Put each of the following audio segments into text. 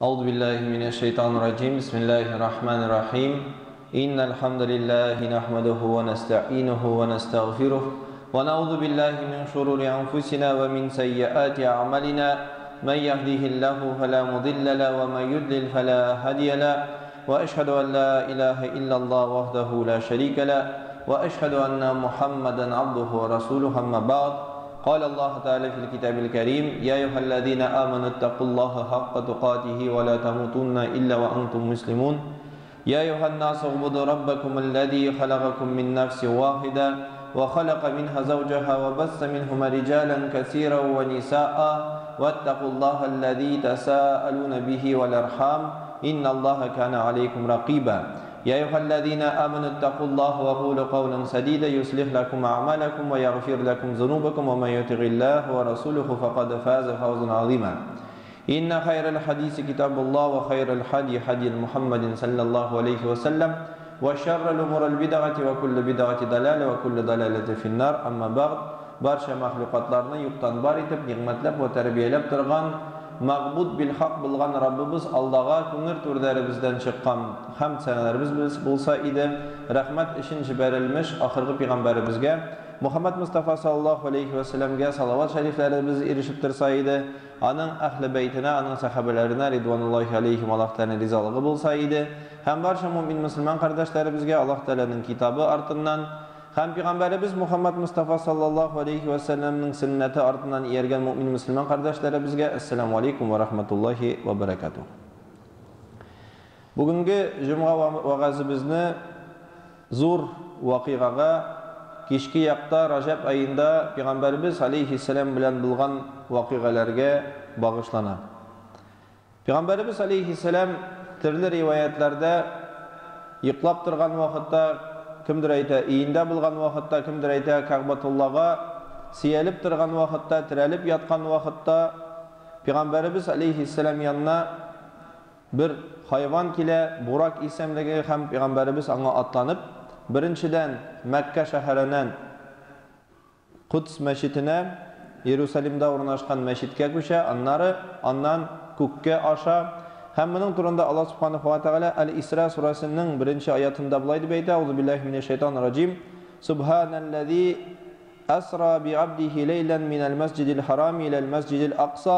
أعوذ بالله من الشيطان الرجيم بسم الله الرحمن الرحيم إن الحمد لله نحمده ونستعينه ونستغفره ونعوذ بالله من شرور أنفسنا ومن سيئات أعمالنا من يهده الله فلا مضل له ومن يضلل فلا هادي له وأشهد أن لا إله إلا الله وحده لا شريك له وأشهد أن محمدا عبده ورسوله أما بعد قال الله تعالى في الكتاب الكريم يا أيها الذين آمنوا اتقوا الله حق تقاته ولا تموتن إلا وأنتم مسلمون يا أيها الناس اعبدوا ربكم الذي خلقكم من نفس واحدة وخلق منها زوجها وبث منهما رجالا كثيرا ونساء واتقوا الله الذي تساءلون به والأرحام إن الله كان عليكم رقيبا يا أيها الذين آمنوا اتقوا الله وقولوا قولا سديدا يصلح لكم أعمالكم ويغفر لكم ذنوبكم ومن يطع الله ورسوله فقد فاز فوزا عظيما إن خير الحديث كتاب الله وخير الحدي حدي محمد صلى الله عليه وسلم وشر الأمور البدعة وكل بدعة ضلالة وكل ضلالة في النار أما بعد Барча мәхлукатларны юктан бар итеп, нигъмәтләп вә тәрбияләп торган Мәгъбуд бил хак булган Раббыбыз Аллага күңел түрдәребездән чыккан хәмд сәналәребез булса иде, рәхмәт өчен җибәрелмеш ахыргы пигамбәребезгә, Мухәммәд Мостафа саллаллаһу галәйһи вә сәлләмгә салават шәрифләребез ирешеп торса иде, аның әһле бәйтенә, аның сәхабәләренә ридвануллаһи галәйһим Аллаһ Тәгаләнең ризалыгы булса иде, һәм барча мөэмин мөселман кардәшләребезгә Аллаһ Тәгаләнең китабы артыннан, Һәм пигамбәребез Мухаммад Мостафа саллаллаһу алейһи вә сәлләмнең сөннәте артыннан ияргән мөэмин мөселман кардәшләребезгә Әссәламү алейкум вә рахматуллаһи вә бәрәкәтүһ. Бүгенге җомга вәгазебезне зур вакыйгага, кичке якта Раҗәб аенда пигамбәребез алейһиссәлам белән булган вакыйгаләргә багышлана. Пәйгамбәребез алейһиссәлам төрле риваятьләрдә йоклап торган вакытта, кемдер әйтә, өендә булган вакытта, кемдер әйтә, Кәгъбәтуллага сөялеп торган вакытта, терәлеп яткан вакытта Пәйгамбәребез алейһиссәлам янына бер хайван килә, Бурак исемлеге һәм Пәйгамбәребез аңа атланып, беренчедән, Мәккә шәһәреннән Кодс мәчетенә, Иерусалимда урнашкан мәчеткә күчә, аннары аннан күккә аша. Һәм моның турында Аллаһ Субханаһу ва Тәгалә Әл-Исра сүрәсенең беренче аятында болай дип әйтә, Әгъузу биллаһи минәш шайтанир раҗим, Субханаллази асра би'абдихи ләйлән минәл мәсҗидил харами иләл мәсҗидил акса,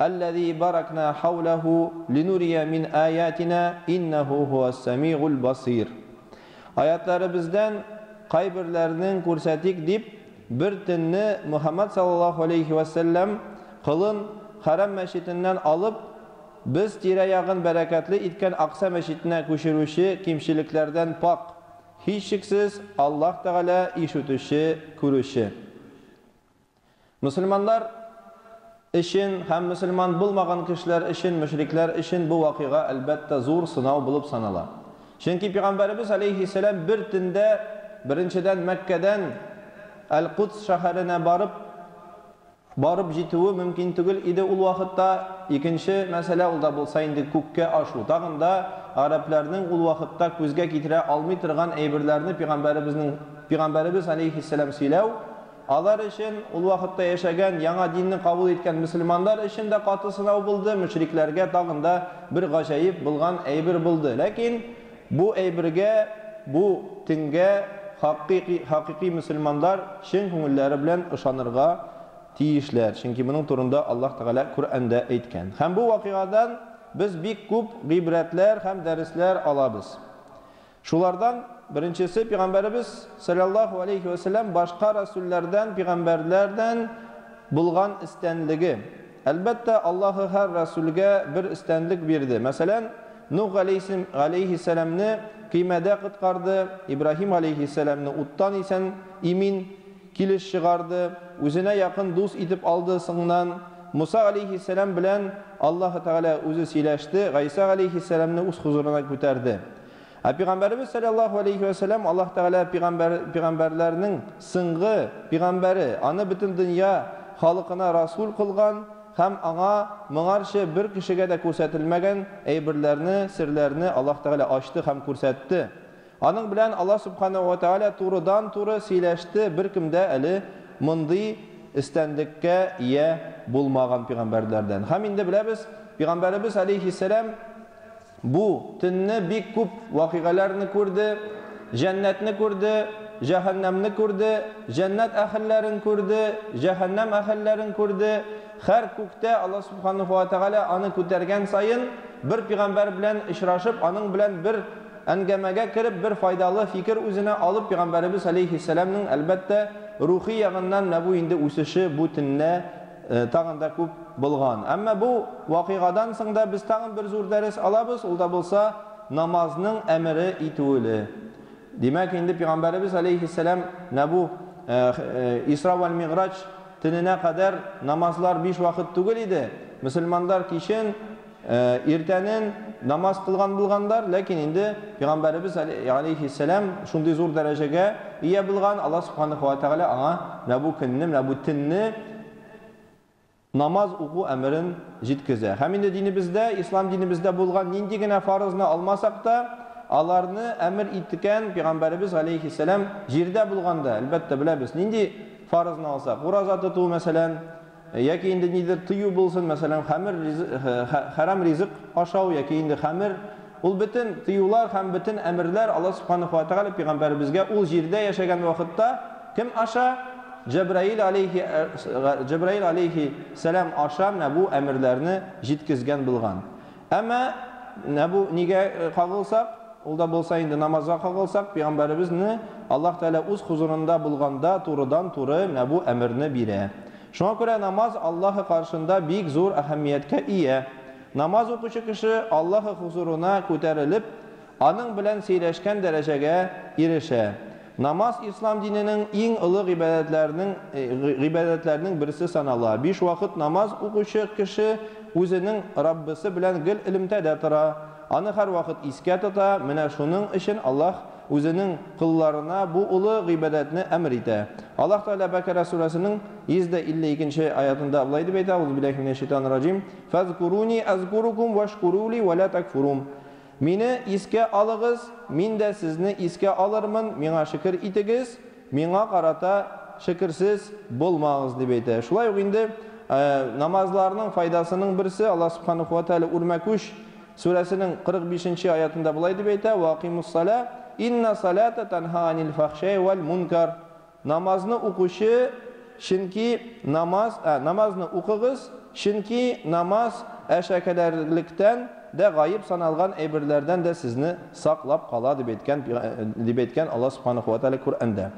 әлләзи баракна хауләһу линурия мин аятина, иннәһу һуас сәмигул басир. Аятларыбыздан кайберләренең күрсәтик дип, бер төнне Мөхәммәд саллаллаһу алейһи вә сәлләм колын Хәрам мәчетеннән алып, без тирә-ягын бәрәкәтле иткән Акса мәчетенә күчерүче кимчелекләрдән пакь, һичшиксез, Аллаһ Тәгалә ишетүче, күрүче. Мөселманнар өчен һәм мөселман булмаган кешеләр өчен, мөшрикләр өчен бу вакыйга, әлбәттә, зур сынау булып санала. Чөнки Пәйгамбәребез алейһиссәлам бер төндә, беренчедән, Мәккәдән Әл-Кудс шәһәренә барып, барып җитүе мөмкин түгел иде ул вакытта. Икенче мәсьәлә, ул да булса инде күккә ашу. Тагын да гарәпләрнең ул вакытта күзгә китерә алмый торган әйберләрне Пәйгамбәребезнең, Пәйгамбәребез алейһиссәлам сөйләү, Алар өчен, ул вакытта яшәгән, яңа динне кабул иткән мөселманнар өчен дә каты сынау булды, мөшрикләргә тагын да бер гаҗәеп булган әйбер булды. Ләкин бу әйбергә, бу төнгә хакыйкый, хакыйкый мөселманнар чын күңелләре белән ышанырга тиешләр, чөнки моның турында Аллаһ Тәгалә Коръәндә әйткән. Һәм бу вакыйгадан без бик күп гыйбрәтләр һәм дәресләр алабыз. Шулардан беренчесе, Пәйгамбәребез салләллаһу алейһи вә сәлләм башка рәсүлләрдән, пәйгамбәрләрдән булган өстәнлеге. Әлбәттә, Аллаһы һәр рәсүлгә бер өстәнлек бирде. Мәсәлән, Нух галәйһиссәламне көймәдә коткарды, Ибраһим галәйһиссәламне уттан исән имин килеш чыгарды, үзенә якын дус итеп алды, соңыннан Муса галәйһиссәлам белән Аллаһы Тәгалә үзе сөйләште, Гайсә галәйһиссәламне үз хозурына күтәрде. Ә пигамбәребез салләллаһу алейһи вә сәлләм Аллаһ Тәгалә пигамбәр, пигамбәрләрнең соңгы пигамбәре, аны бөтен дөнья халыкына расул кылган һәм аңа моңарчы бер кешегә дә күрсәтелмәгән әйберләрне, серләрне Аллаһ Тәгалә ачты һәм күрсәтте. Аның белән Аллаһ Сүбхәнәһү вә Тәгалә турыдан-туры сөйләште, беркем дә әле мондый өстәнлеккә ия булмаган пигамбәрләрдән. Һәм инде беләбез, Пәйгамбәребез алейһиссәлам бу төнне бик күп вакыйгаларны күрде, җәннәтне күрде, җәһәннәмне күрде, җәннәт әһелләрен күрде, җәһәннәм әһелләрен күрде. Һәр күктә Аллаһ субханаһу ва тәгалә аны күтәргән саен бер пәйгамбәр белән очрашып, аның белән бер әңгәмәгә кереп, бер файдалы фикер үзенә алып, пәйгамбәребез алейһиссәламның, әлбәттә, рухи ягыннан менә бу инде үсеше бу төнлә тагын да күп булган. Әмма бу вакыйгадан соң да без тагын бер зур дәрес алабыз, ул да булса намазның әмере итүеле. Димәк, инде пәйгамбәребез алейһиссәлам менә бу Исра вәл Миграҗ төненә кадәр намазлар биш вакыт түгел иде. Мөселманнар кичен, иртәнен намаз кылган булганнар, ләкин инде пәйгамбәребез алейһиссәлам шундый зур дәрәҗәгә ия булган, Аллаһ субханаһу ва тәгалә аңа менә бу көнне, менә бу төнне намаз уку әмерен җиткезә. Һәм инде динебездә, ислам динебездә булган нинди генә фарызны алмасак та, аларны әмер иткән пәйгамбәребез алейһиссәлам җирдә булганда, әлбәттә, беләбез, нинди фарызны алсак, ураза тоту, мәсәлән, яки инде нидер тыю булсын, мәсәлән, хәмер, хәрам ризык ашау, яки инде хәмер, ул бөтен тыюлар һәм бөтен әмерләр Аллаһ субханаһу ва тәгалә пәйгамбәребезгә ул җирдә яшәгән вакытта кем аша? Җәбраил алейхи Җәбраил алейхи сәлам аша менә бу әмерләрне җиткезгән булган. Әмма менә бу нигә кагылсак, ул да булса инде намазга кагылсак, пәйгамбәребезне Аллаһ Тәгалә үз хузурында булганда турыдан-туры менә бу әмерне бирә. Шуңа күрә намаз Аллаһ каршында бик зур әһәмияткә ия. Намаз укучы кеше Аллаһ хузурына күтәрелеп, аның белән сөйләшкән дәрәҗәгә ирешә. Намаз ислам диненең иң олы гыйбадәтләренең гыйбадәтләренең берсе санала. Биш вакыт намаз укучы кеше үзенең Раббысы белән гел элемтәдә тора, аны һәрвакыт искә тота, менә шуның өчен Аллаһ үзенең колларына бу олы гыйбадәтне әмер итә. Аллаһ Тәгалә Бәкара сүрәсенең 152 нче аятында болай дип әйтә, Әгъузу биллаһи минәш шайтанир раҗим, Фәзкуруни әзкурукум вашкурули ва ла такфурун. Мине искә алыгыз, мин дә сезне искә алырмын, миңа шөкер итегез, миңа карата шөкерсез булмагыз, дип әйтә. Шулай ук инде намазларның файдасының берсе Аллаһ субханаһу ва тааля Үрмәкүч сүрәсенең 45 нче аятында болай дип әйтә: Вакимус-сала, инна салата танһа анил фахшаи вәл мункар. Намазны укучы, чөнки намаз, ә, намазны укыгыз, чөнки намаз әшәкеләрлектән дә гаеп саналган әйберләрдән дә сезне саклап кала, дип әйткән, дип әйткән Аллаһ субханаһу ва тааля Коръәндә.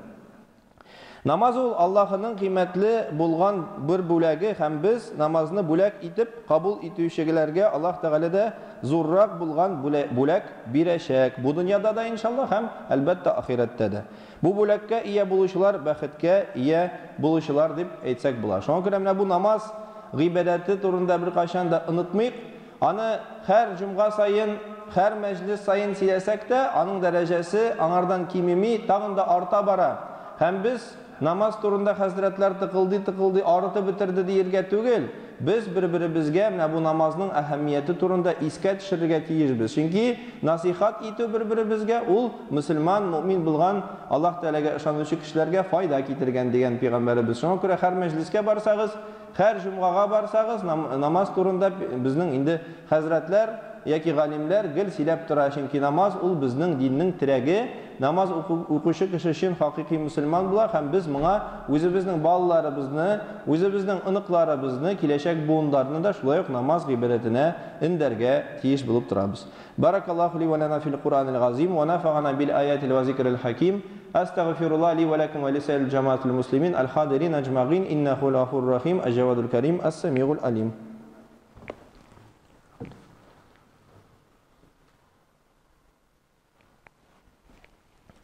Намаз ул Аллаһының кыйммәтле булган бер бүләге һәм без намазны бүләк итеп кабул итүчеләргә Аллаһ Тәгалә дә зуррак булган бүләк бирәчәк. Бу дөньяда да иншаллаһ һәм, әлбәттә, ахирәттә дә. Бу бүләккә ия булучылар бәхеткә ия булучылар дип әйтсәк була. Шуңа күрә менә бу намаз гыйбадәте турында беркайчан да онытмыйк. Аны һәр җомга саен, һәр мәҗлес саен сөйләсәк тә, аның дәрәҗәсе аңардан кимеми, тагын да арта бара. Һәм без намаз турында хәзрәтләр тыкылдый-тыкылдый арытып бетерде диергә түгел, без бер-беребезгә менә бу намазның әһәмияте турында искә төшерергә тиешбез. Чөнки насыйхат итү бер-беребезгә ул мөселман, мөэмин булган, Аллаһ Тәгаләгә ышанучы кешеләргә файда китергән дигән пәйгамбәребез. Шуңа күрә һәр мәҗлескә барсагыз, һәр җомгага барсагыз, намаз турында безнең инде хәзрәтләр яки галимнәр гел сөйләп тора, чөнки намаз ул безнең диннең терәге, намаз укучы кеше чын хакыйкый мөселман була һәм без моңа үзебезнең балаларыбызны, үзебезнең оныкларыбызны, киләчәк буыннарны да шулай ук намаз гыйбадәтенә өндәргә тиеш булып торабыз. Баракаллаху ли ва лана фил Куранил газим ва нафагана бил аятил ва зикрил хаким. Астагфируллах ли ва лакум ва лисаирил джамаатил муслимин аль хадирин аджмагин иннаху гафурur рахим аджавадул карим ас-самигул алим.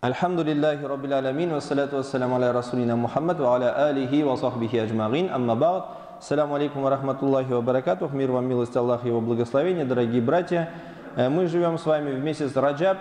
Альхамдулиллахи раббил аламин вассалату вассаламу аля расулина Мухаммад ва аля алихи ва сахбихи аджмагин. Амма бa'д. Ассаламу алейкум ва рахматуллахи ва баракатух. Мир вам, милость Аллаха и его благословение, дорогие братья. Мы живем с вами в месяц Раджаб,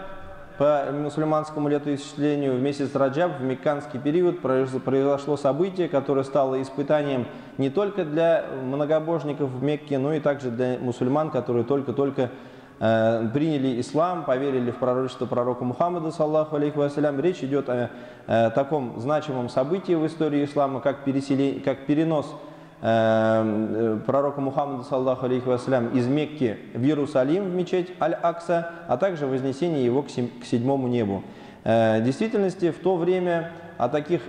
по мусульманскому летоисчислению, в месяц Раджаб, в мекканский период произошло событие, которое стало испытанием не только для многобожников в Мекке, но и также для мусульман, которые только-только приняли ислам, поверили в пророчество пророка Мухаммада, саллаху алейхи вассалям. Речь идет о таком значимом событии в истории ислама, как перенос пророка Мухаммада, саллаллаху алейхи вассалям, из Мекки в Иерусалим, в мечеть Аль-Акса, а также вознесение его к седьмому небу. В действительности, в то время о таких,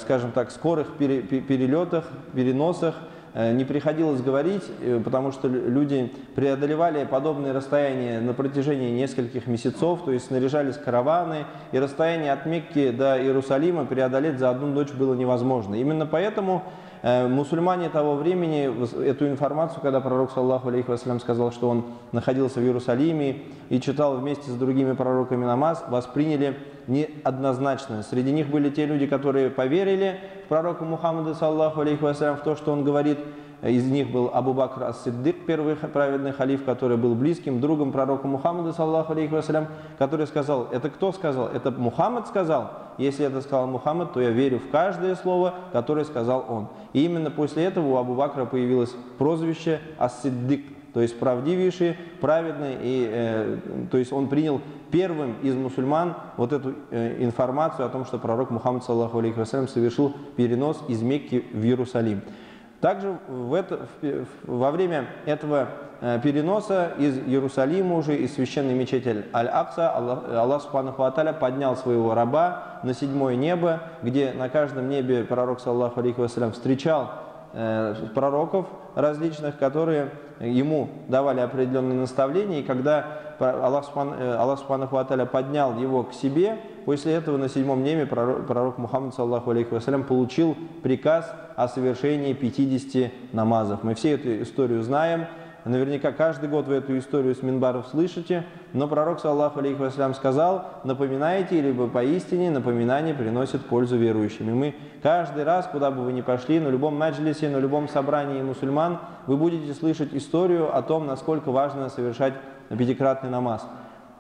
скажем так, скорых перелетах, переносах не приходилось говорить, потому что люди преодолевали подобные расстояния на протяжении нескольких месяцев, то есть снаряжались караваны, и расстояние от Мекки до Иерусалима преодолеть за одну ночь было невозможно. Именно поэтому мусульмане того времени эту информацию, когда пророк, саллаллаху алейхи вассалям, сказал, что он находился в Иерусалиме и читал вместе с другими пророками намаз, восприняли неоднозначно. Среди них были те люди, которые поверили в пророка Мухаммада, саллаллаху алейхи вассалям, в то, что он говорит. Из них был Абу Бакр ас-Сиддик, первый праведный халиф, который был близким другом пророка Мухаммада, саллаллаху алейхи вассалям, который сказал: это кто сказал? Это Мухаммад сказал? Если это сказал Мухаммад, то я верю в каждое слово, которое сказал он. И именно после этого у Абу Бакра появилось прозвище ас-Сиддик, то есть правдивейший, праведный, и, то есть он принял первым из мусульман вот эту информацию о том, что пророк Мухаммад, саллаллаху алейхи вассалям, совершил перенос из Мекки в Иерусалим. Также во время этого переноса из Иерусалима уже, из священной мечети Аль-Акса, Аллах субханаху ва тааля поднял своего раба на седьмое небо, где на каждом небе пророк, саллаллаху алейхи вассалям, встречал пророков различных, которые ему давали определенные наставления, и когда Аллах субханаху ва тааля поднял его к себе, после этого на седьмом небе пророк Мухаммад, саллаллаху алейхи вассалям, получил приказ о совершении 50 намазов. Мы все эту историю знаем, наверняка каждый год вы эту историю с минбаров слышите, но пророк, саллаллаху алейхи вассалям, сказал: напоминайте, либо поистине напоминание приносит пользу верующим. И мы каждый раз, куда бы вы ни пошли, на любом маджлисе, на любом собрании мусульман, вы будете слышать историю о том, насколько важно совершать пятикратный намаз.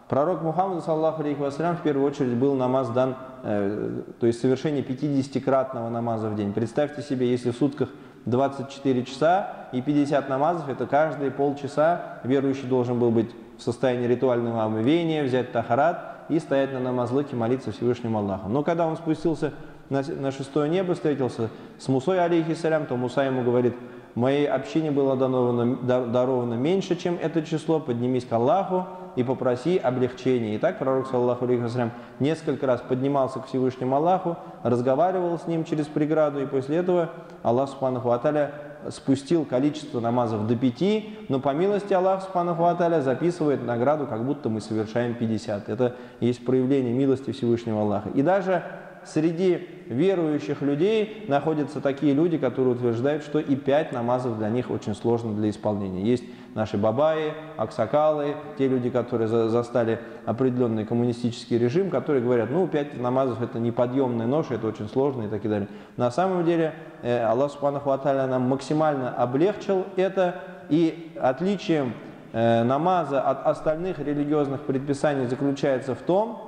Пророк Мухаммад, саллаллаху алейхи вассалям, в первую очередь был намаз дан, то есть совершение 50-кратного намаза в день. Представьте себе, если в сутках 24 часа и 50 намазов, это каждые полчаса верующий должен был быть в состоянии ритуального омовения, взять тахарат и стоять на намазлыке, молиться Всевышнему Аллаху. Но когда он спустился на шестое небо, встретился с Мусой, алейхиссалям, то Муса ему говорит: моей общине было даровано меньше, чем это число, поднимись к Аллаху и попроси облегчения. И так пророк, саллаллаху алейхи вассалям, несколько раз поднимался к Всевышнему Аллаху, разговаривал с ним через преграду, и после этого Аллах субханаху ва тааля спустил количество намазов до 5, но по милости Аллаха субханаху ва тааля записывает награду, как будто мы совершаем 50. Это есть проявление милости Всевышнего Аллаха. И даже среди верующих людей находятся такие люди, которые утверждают, что и 5 намазов для них очень сложно для исполнения. Есть наши бабаи, аксакалы, те люди, которые застали определенный коммунистический режим, которые говорят: ну, 5 намазов это неподъемная ноша, это очень сложно и так далее. На самом деле Аллах субханаху ва тааля нам максимально облегчил это, и отличием намаза от остальных религиозных предписаний заключается в том,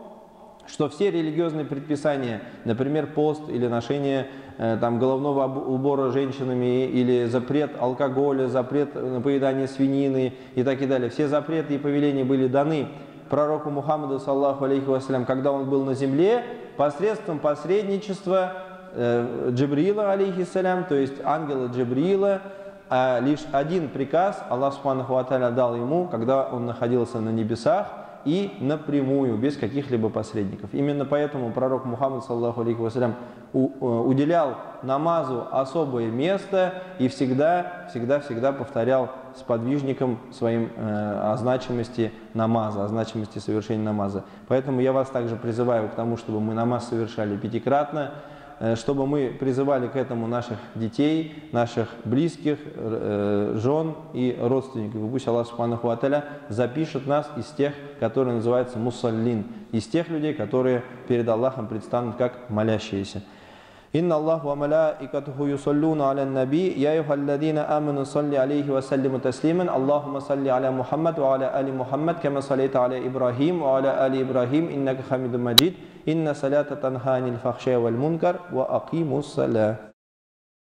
что все религиозные предписания, например, пост или ношение там, головного убора женщинами, или запрет алкоголя, запрет на поедание свинины и так и далее, все запреты и повеления были даны пророку Мухаммаду, саллаллаху алейхи вассалям, когда он был на земле, посредством посредничества Джибрила, алейхиссалям, то есть ангела Джибрила. А лишь один приказ Аллах субханаху ва тааля дал ему, когда он находился на небесах, и напрямую, без каких-либо посредников. Именно поэтому пророк Мухаммад, саллаллаху алейхи вассалям, уделял намазу особое место и всегда, всегда, всегда повторял сподвижникам своим о значимости намаза, о значимости совершения намаза. Поэтому я вас также призываю к тому, чтобы мы намаз совершали пятикратно, чтобы мы призывали к этому наших детей, наших близких, жен и родственников. И пусть Аллах субханаху ва тааля запишет нас из тех, которые называются мусаллин, из тех людей, которые перед Аллахом предстанут как молящиеся. Инна Аллаху ва малаикатуху юсаллуна аля наби, я айюхаллазина аману салли алейхи ва саллиму таслиман, Аллахумма салли аля Мухаммад ва аля али Мухаммад, кама саллайта аля Ибрахим ва аля али Ибрахим, иннака хамидум маджид, инна салята танха анил фахшай валь мункар, ва акимус саля.